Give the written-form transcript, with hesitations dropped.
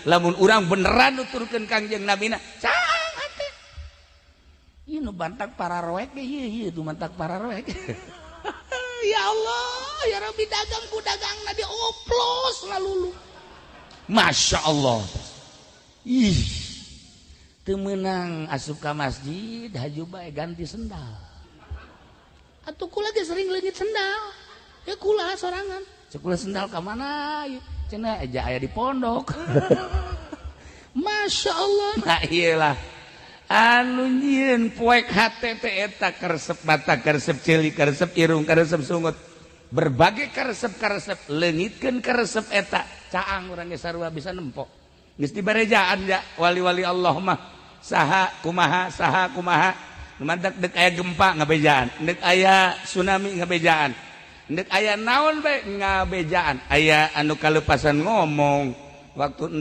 Lamun urang beneran nuturkeun Kangjeng Nabina, caang hate. Ieu nu bantak pararoek ge, ieu ieu nu mantak pararoek. Ya Allah, ya Rabbi, dagang ku dagangna dioplos lalulu. Masya Allah. Ih, teu meunang asup ka masjid, haju bae ganti sendal. Atuh kula ge sering leungit sendal. Ya kula sorangan. Cek sendal ka mana? Cenah aja aya di pondok. Masya Allah. Nah, iyalah. Anu nyieun poek hate teh eta karesep mata, karesep ceuli, karesep irung, karesep sungut. Berbagai karesep-karesep, leungitkeun karesep eta. Caang urang ge sarua bisa nempo. Geus dibarejaan ja wali-wali Allah mah. Saha kumaha, saha kumaha. Nu mantak dek aya gempa ngabejaan, dek aya tsunami ngabejaan, dek aya naon bae ngabejaan. Aya anu kalepasan ngomong waktu